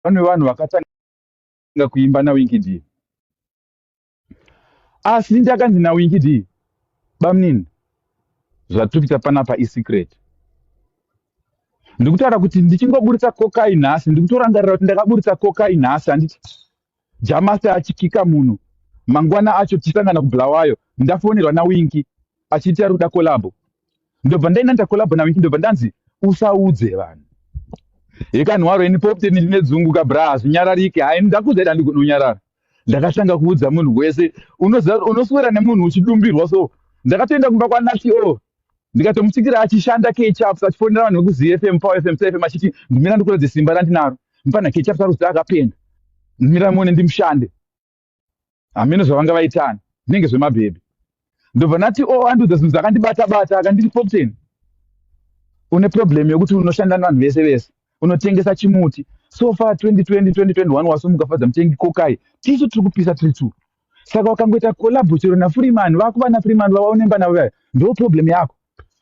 Vevanhu vakatanga kuimba naWinky D, asi ndakanzi naWinky D, "Bamunini, zvatiri kuita panapa isecret." Ndikutaura kuti ndichingoburitsa kokai nhasi, ndikutorangarira kuti ndakaburitsa kokai nhasi, handiti? Jah Master achikika munhu, mangwana acho tichisangana kuBulawayo, ndafonerwa naWinky achiti ari kuda collabo. Ndobva ndaenda ndacollabo naWinky, ndobva ndanzi, "Usaudze vanhu." Yekanhwaro ini Poptain ndine dzungu kabra, hazvinyararike. Hai, ndakudza ida, handigononyarara. Ndakatanga kuudza munhu wese. Unoswera nemunhu uchidumbirwa. So ndakatoenda kumba kwaNati O, ndikatomusikira achishanda kchaps, achifonera vanhu vekuZFM, Power FM, CFM, achiti, "Ndimira ndikuratidze simba randinaro mupana kchaps ari kuzi akapenga. Ndimira muone ndimushande." Hameno zvavanga vaitani, zvinenge zvemabhebhi. Ndobva ndati o, andiudza zvinhu zvakandibata bata. Akanditi, "Poptain, une problem yekuti unoshanda nevanhu vese vese, unotengesa chimuti. So far 2020, 2021 wasumuka Fadza Mutengi, kokai, tisu tiri kupisa tiri two. Saka wakangoita collabo chero naFreeman, vakuva naFreeman vavaonemba navo vaya, ndo problem yako.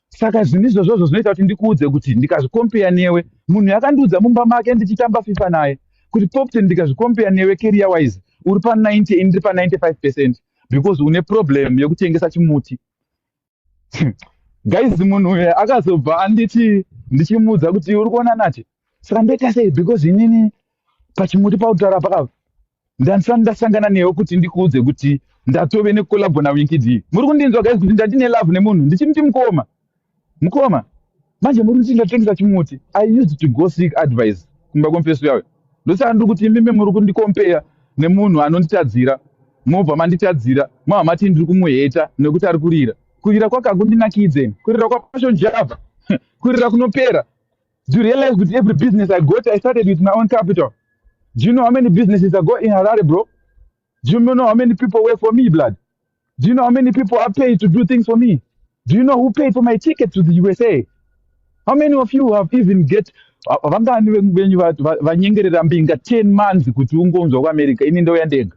Saka zvinhu izvozvozvo zvinoita kuti ndikuudze kuti ndikazvicompare newe." Munhu yakandiudza mumba make ndichitamba FIFA naye kuti, "Poptain, ndikazvicompare newe career wise uri pa90, ini ndiri pa95%, because une problem yekutengesa chimuti." Guys, munhu uyu akazobva anditi, ndichimuudza kuti, "Uri kuona nati, saka ndoita sei? Because inini pachimuti pautaura pakava ndandisati ndasangana newe kuti ndikuudze kuti ndatove necollabo naWinky D." Muri kundinzwa, guys, kuti ndandine love nemunhu, ndichimuti mukoma, mukoma. Manje muri kuti ndatengesa chimuti. I used to go seek advice kumba kwemufeso yayo. Ndosaka ndiri kuti imimi muri kundicompare nemunhu anonditadzira, mobva manditadzira, mobva mati ndiri kumuheta nekuti ari kurira. Kurira kwake hakundinakidze. Kurira kwaPassion Java, kurira kunopera. Do you realize kuti every business I got, I started with my own capital? Do you know how many businesses I got in Harare, bro? Do you know how many people work for me, blood? Do you know how many people are paid to do things for me? Do you know who paid for my ticket to the USA? How many of you have even get, vangani venyu vanyengerera mbinga 10 months kuti ungonzwa kuAmerica? Ini ndouya ndega,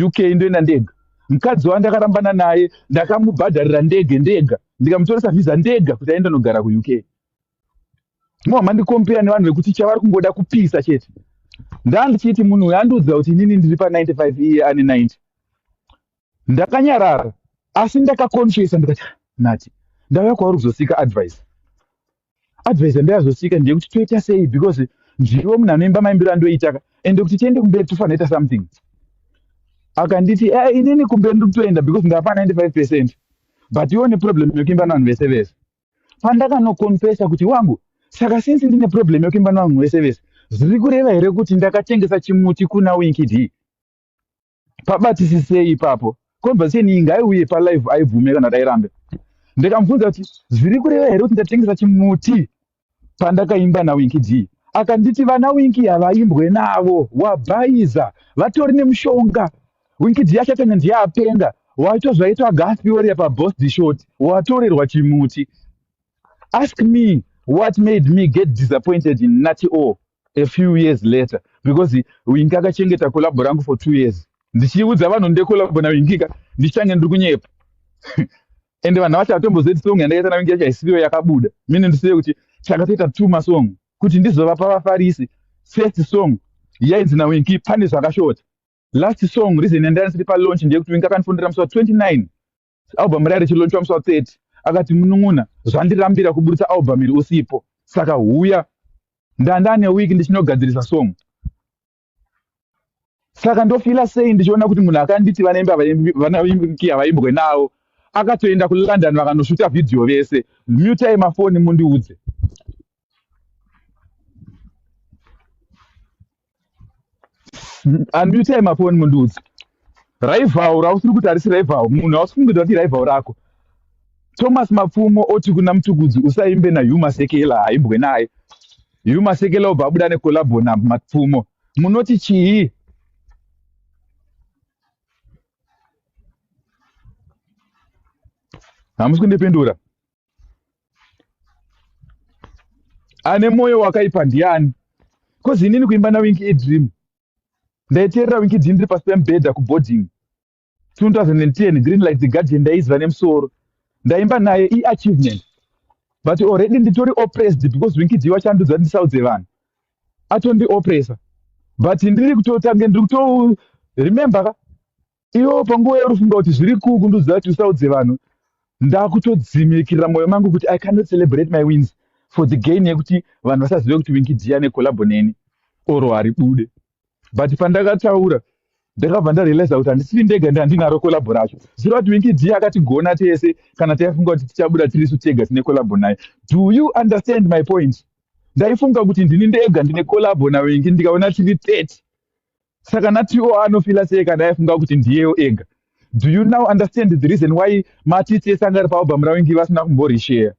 UK ndoenda ndega. Mukadzi wandakarambana naye ndakamubhadharira ndege ndega, ndikamutoresa vhisa ndega kuti aende nogara kuUK. Mova mandicompare nevanhu vekuti chavari kungoda kupisa chete. Ndandichiti munhu uyu andiudza kuti inini ndiri pa95, iye ane 90. Ndakanyarara, asi ndakaconfessa ndikati, "Nati, ndauya kwauri kuzoseeka advice. Advice yandayazosika ndeyekuti toita sei? Because ndiriwo munhu anoimba maimbiro andoita, ende kuti tiende kumberi tofanira ita something." Akanditi, "Inini kumberi ndiri kutoenda because ndapa 95%, but iwo neproblem yekuimba navanhu vese vese." Pandakanoconfessa kuti, "Wangu, saka since ndine problem yekuimba navanhu vese vese, zviri kureva here kuti ndakatengesa chimuti kuna Winky D?" Pabatisisei ipapo. Conversation iyi ngaiuye palive, aibvume kana kuti airambe. Ndikamubvunza kuti, "Zviri kureva here kuti ndatengesa chimuti pandakaimba naWinky D?" Akanditi, "Vana Winky havaimbwe navo, wabhaiza, vatori nemushonga. Winky D achatanga ndiye apenga, waitwa zvaitwa Gaspi paBoss the Short, watorerwa chimuti." Ask me what made me get disappointed in Nati O a few years later, because Winky akachengeta collabo rangu for 2 years. Ndichiudza vanhu ndecollabo naWinky ka, ndichange ndiri kunyepa, ende vanhu vacho hatombozeti song yandakaita naWinky yacho haisiyo yakabuda. Mine ndisiye kuti chakatoita two masong kuti ndizovapa vafarisi. First song yainzi naWinky pane zvakashota. Last song, reason yandandisiri palaunch ndeyekuti Winky akandifondera musi wa29, album raya richilaunchwa musi wa30. Akati, "Munun'una, zvandirambira kuburitsa album iri usipo, saka huya." Ndandane week ndichinogadzirisa song. Saka ndofeela sei ndichiona kuti munhu akanditi vana Winky havaimbwe navo akatoenda kuLondon vakanoshuta vhidhiyo vese? Mutai mafoni mundiudze. Unmutai mafoni mundiudze. Rival rausiri kuti harisi rival, munhu hausi kungoita kuti rival rako. Thomas Mapfumo oti kuna Mutukudzi, "Usaimbe naHugh Masekela, haimbwe naye." Hugh Masekela obva abuda necollabo naMapfumo. Munoti chii? Hamusi kundipindura. Ane mwoyo wakaipa ndiani? 'Cause inini kuimba naWinky idream. Ndaiteerera Winky D ndiri pasi pemubhedha kuboarding 2010. Green Like the Guardian ndaiziva nemusoro. Ndaimba naye iachievement, but already nditori oppressed because Winky D wachandudza ndisaudze vanhu, atondiopressa. But ndiri kutotange ndiri kuto remember ka, iwo panguva yauri kufunga kuti zviri kuku, ndoziva kuti usaudze vanhu. Ndakutodzimikirira mwoyo mangu kuti I cannot celebrate my wins for the gain yekuti vanhu vasazive kuti Winky D ane collabo neni oro haribude. But pandakataura, ndakabva ndarealiza kuti handisiri ndega, ndandinaro collabo racho. Zvireva kuti Winky D akatigona tese kana taifunga kuti tichabuda tirisu tega tine collabo naye. Do you understand my point? Ndaifunga kuti ndini ndega ndine collabo naWinky, ndikaona tiri 30. Saka natiwo anofila sei kana aifunga kuti ndiyewo ega? Do you now understand the reason why maartist ese anga ari paalbum raWinky vasina kumborishare?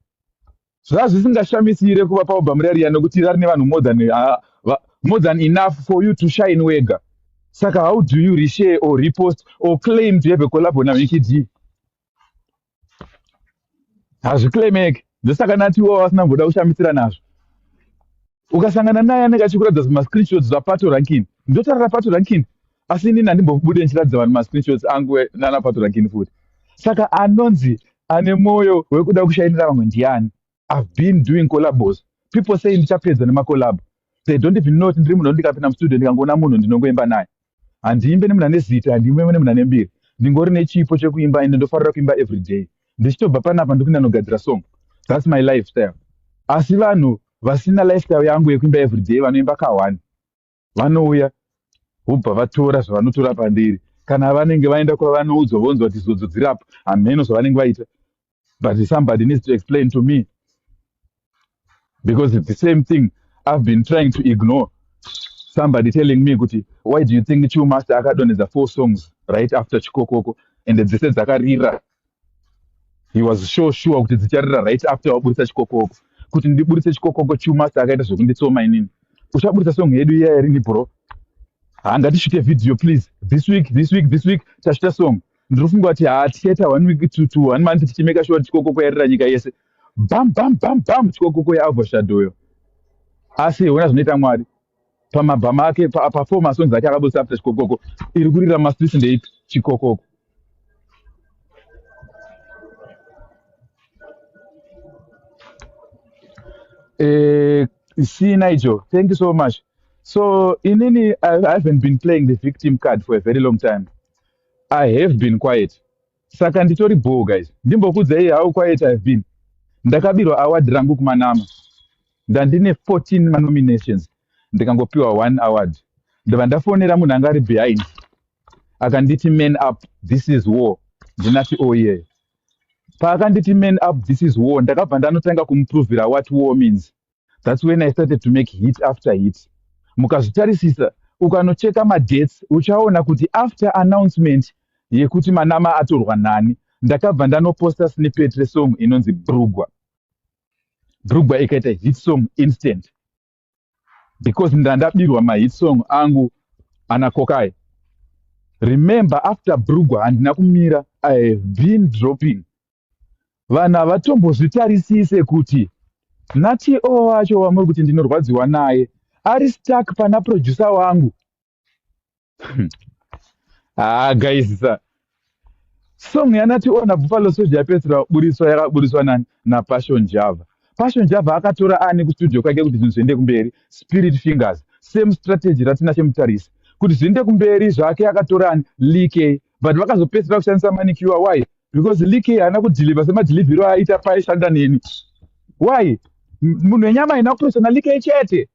Zvazvisingashamisire kuva paalbum rariya, nokuti rari nevanhu more than enough for you to shine wega. Saka how do you reshare or repost or claim to have a collabo naWinky D? Hazviclaimeke. Ndosaka natiwo vasina kumboda kushamisira nazvo. Ukasangana naye anenge achikuratidza zvimascreenshots zvaPato Rankin. Ndotarira Pato Rankin, asi inini handimbobude ndichiratidza vanhu mascreenshots angu nana Pato Rankin futi. Saka anonzi ane mwoyo wekuda kushainira vamwe ndiani? I've been doing collabos. People say ndichapedza nemacollabo. They don't even know kuti ndiri munhu, ndikapinda mustudio ndikangoona munhu ndinongoimba naye. Handiimbe nemunhu ane zita, handiimbe nemunhu ane mbiri. Ndingori nechipo chekuimba, ende ndofarira kuimba every day. Ndichitobva panapa ndikuenda nogadzira song. That's my lifestyle. Asi vanhu vasina lifestyle yangu yekuimba every day, vanoimba ka1, vanouya vobva vatora zvavanotora pandiri. Kana vanenge vaenda kwavanoudzwa, vonzwa kuti zodzo dzirapo, hamheno zvavanenge vaita. But somebody needs to explain to me, because it's the same thing I've been trying to ignore. Somebody telling me kuti why do you think Chillmaster akadonhedza four songs right after Chikokoko, and dzese dzakarira? He was sure sure kuti dzicharira right after waburitsa Chikokoko. Kuti ndiburitse Chikokoko, Chillmaster akaita zvekunditsoma inini. Uchaburitsa song yedu iya rini, bro? Hangatishute video please, this week, this week, this week tashuta song. Ndiri kufunga kuti ha, tichaita one week to one month tichimeka sure Chikokoko yarira nyika yese. Bam bam bam bam, Chikokoko yaovershadow. Asi ona zvinoita Mwari pamabhama ake, pafour masongs ake akabudisa after Chikokoko, iri kurira mastreets ndeipi? Chikokoko. See, Nigel, thank you so much. So inini, I haven't been playing the victim card for a very long time. I have been quiet. Saka nditori bho, guys. Ndimbokudzai how quiet I've been. Ndakabirwa award rangu kuManama. Ndandine 14 manominations, ndikangopiwa one award. Ndobva ndafonera munhu anga ari behind, akanditi, "Man up, this is war." Ndinati, "Oh yeah." Paakanditi, "Man up, this is war," ndakabva ndanotanga kumuprovhira what war means. That's when I started to make hit after hit. Mukazvitarisisa, ukanocheka madates, uchaona kuti after announcement yekuti Manama atorwa nani, ndakabva ndanoposta snippet resong inonzi Brugwa. Brugwa ikaita hit song instant, because ndandabirwa mahit song angu ana Kokai. Remember, after Brugwa handina kumira. I have been dropping. Vanhu havatombozvitarisise kuti nati o wacho wamuri kuti ndinorwadziwa naye ari stuck pana producer wangu. Ah guys, sa song yanati ona Buffalo Soldier yapedzisira kuburiswa, yakaburiswa nani? NaPassion Java. Passion Java akatora ani kustudio kwake kuti zvinhu zviende kumberi? Spirit Fingers. Same strategy ratina chemutarisi kuti zviende kumberi zvake. Akatora ani? Lek. But vakazopedzisira kushandisa Manicure. Why? Because Lek haana kudhilivha semadhilivhiro aaita paaishanda neni. Why? Munhu wenyama haina kutoisa naLek chete.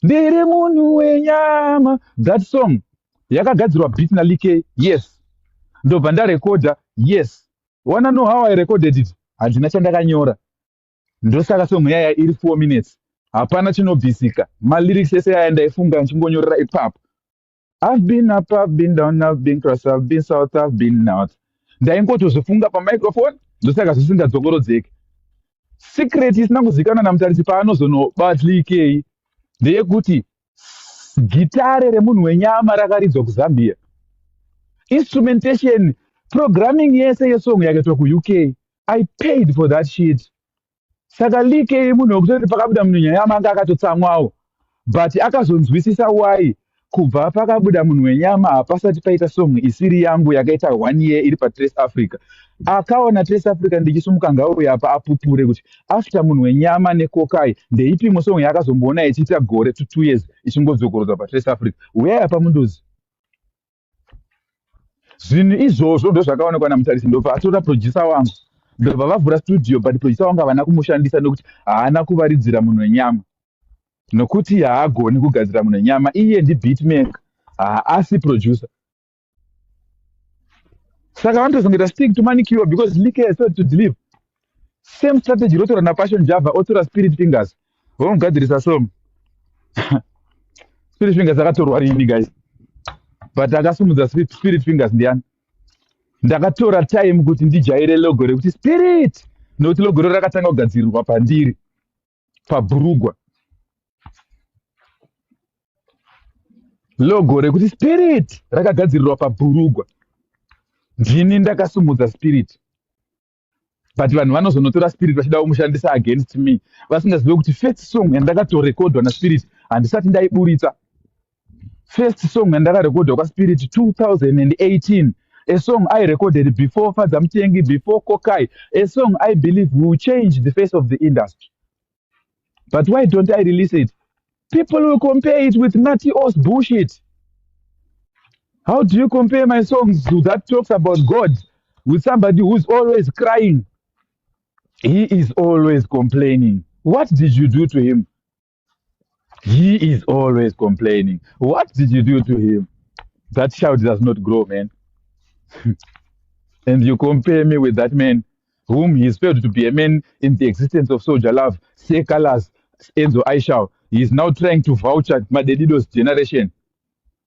Ndiri munhu wenyama, that song yakagadzirwa beat naLek, yes. Ndobva ndarekodha, yes. Wanna know how I recorded it? Handina chandakanyora. Ndosaka song yaya iri 4 minutes, hapana chinobvisika. Malyrics ese aya ndaifunga ndichingonyorera ipapo. I've been up, I've been down, I've been cross, I've been south, I've been north. Ndaingotozvifunga pamicrophone, ndosaka zvisingadzokorodzeki. Secret isina kuzivikanwa namutarisi paanozonobatlikei ndeyekuti gitare remunhu wenyama rakaridzwa kuZambia. Instrumentation, programming yese yesong yakaitwa kuUK. I paid for that shit. Saka Like munhu wekutoti pakabuda munhu nyaya anga akatotsamwawo, but akazonzwisisa why. Kubva pakabuda Munhu Wenyama, hapasati paita song isiri yangu yakaita one year iri paTrace Africa. Akaona Trace Africa ndichisumuka, ngauya apa apupure kuti after Munhu Wenyama neKokai, ndeipi imwe song yaakazomboona ichiita gore to 2 years ichingodzokorodzwa paTrace Africa? Uyai apa mundozi. Zvinhu izvozvo ndo zvakaonekwa naMutarisi, ndobva atora producer wangu, ndobva vavhura studio. But producer wangu havana kumushandisa nekuti haana kuvaridzira Munhu Wenyama, nokuti haagoni kugadzira Munhu Wenyama. Iye ndibeatmaker, haasi producer. Saka vanotozongoita stick to Manicure because Like has failed to deliver. Same strategy rotora naPassion Java, otora Spirit Fingers, vomugadzirisa song. Spirit Fingers akatorwa rini, guys? But akasumudza Spirit Fingers ndiani? Ndakatora time kuti ndijaire logo rekuti Spirit, nokuti logo ro rakatanga kugadzirirwa pandiri pabhurugwa. Logo rekuti Spirit rakagadzirirwa pabhurugwa. Ndini ndakasumudza Spirit, but vanhu vanozonotora Spirit vachida kumushandisa against me, vasingazive kuti first song yandakatorekodwa naSpirit handisati ndaiburitsa. First song yandakarekodwa kwaSpirit 2018, a song I recorded before Fadza Mutengi, before Kokai, a song I believe will change the face of the industry. But why don't I release it? People will compare it with Nati Os bullshit. How do you compare my songs that talks about God with somebody who's always crying? He is always complaining. What did you do to him? He is always complaining. What did you do to him? That child does not grow, man. And you compare me with that man whom he's failed to be a man in the existence of Soldier Love, Seh Calaz, Enzo Ishall. He is now trying to voucher Madedido's generation.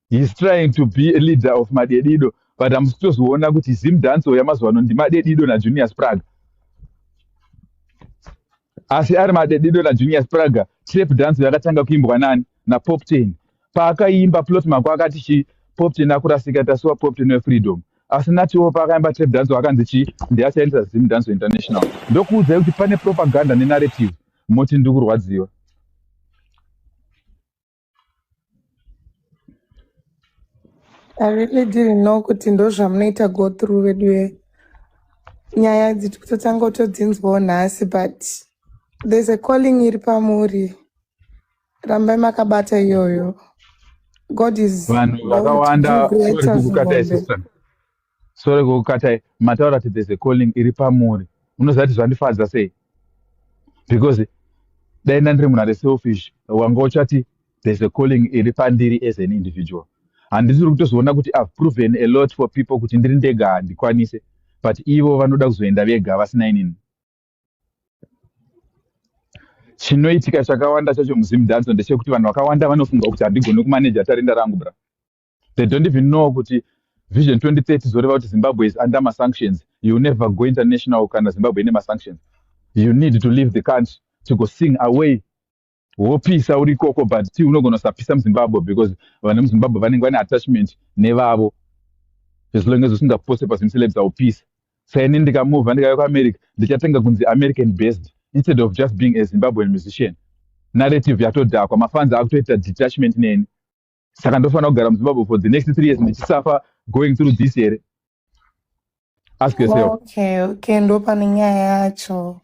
He's trying to be a leader of Madedido, but I'm kutozoona kuti Zimdancehall yamazuva ano ndiMadedido naJunior Spragga. Asi ari Madedido naJunior Spragga, trap dance yakatanga kuimbwa nani? NaPoptain. Paakaimba Plot Mhako akati chi? Poptain akurasika, tasuwa Poptain weFreedom. Asi natiwo paakaimba trap dance akanzi chi? Ndiachaendesa Zimdancehall international. Ndokuudzai kuti pane propaganda nenarrative, moti ndikurwadziwa. I really didn't know kuti ndo zvamunoita go through vedu. Nyaya idzi tikutotanga kutodzinzwawo nhasi, but there's a calling iri pamuri. Rambai makabata iyoyo. God is Vanhu going to do vakawanda, sorry greater kukukatai, zvihombe. Sister, sorry kukukatai. Mataura kuti there's a calling iri pamuri. Unoziva kuti zvandifadza sei? Because dai ndandiri munhu ari selfish, wanga uchati there's a calling iri pandiri as an individual. Handisiri kutozoona kuti I've proven a lot for people kuti ndiri ndega handikwanise, but ivo vanoda kuzoenda vega vasina inini. Chinoitika chakawanda chacho muZimdancehall ndechekuti vanhu vakawanda vanofunga kuti handigoni kumaneja tarenda rangu, bra. They don't even know kuti Vision 2030 zoreva kuti Zimbabwe is under masanctions. You never go international kana Zimbabwe ine masanctions. You need to leave the country to go sing away, wopisa uri ikoko, but ti unogona kusapisa muZimbabwe because vanhu vemuZimbabwe vanenge vane attachment nevavo. As long as usingapose paZimcelebs, haupisa. Saini ndikamuvha ndikauya kuAmerica, ndichatenga kunzi American based instead of just being a Zimbabwean musician. Narrative yatodhakwa, mafans akutoita detachment neni. Saka ndofanira kugara muZimbabwe for the next 3 years ndichisuffer going through this here? Ask yourself. Okay, ndo pane nyaya yacho.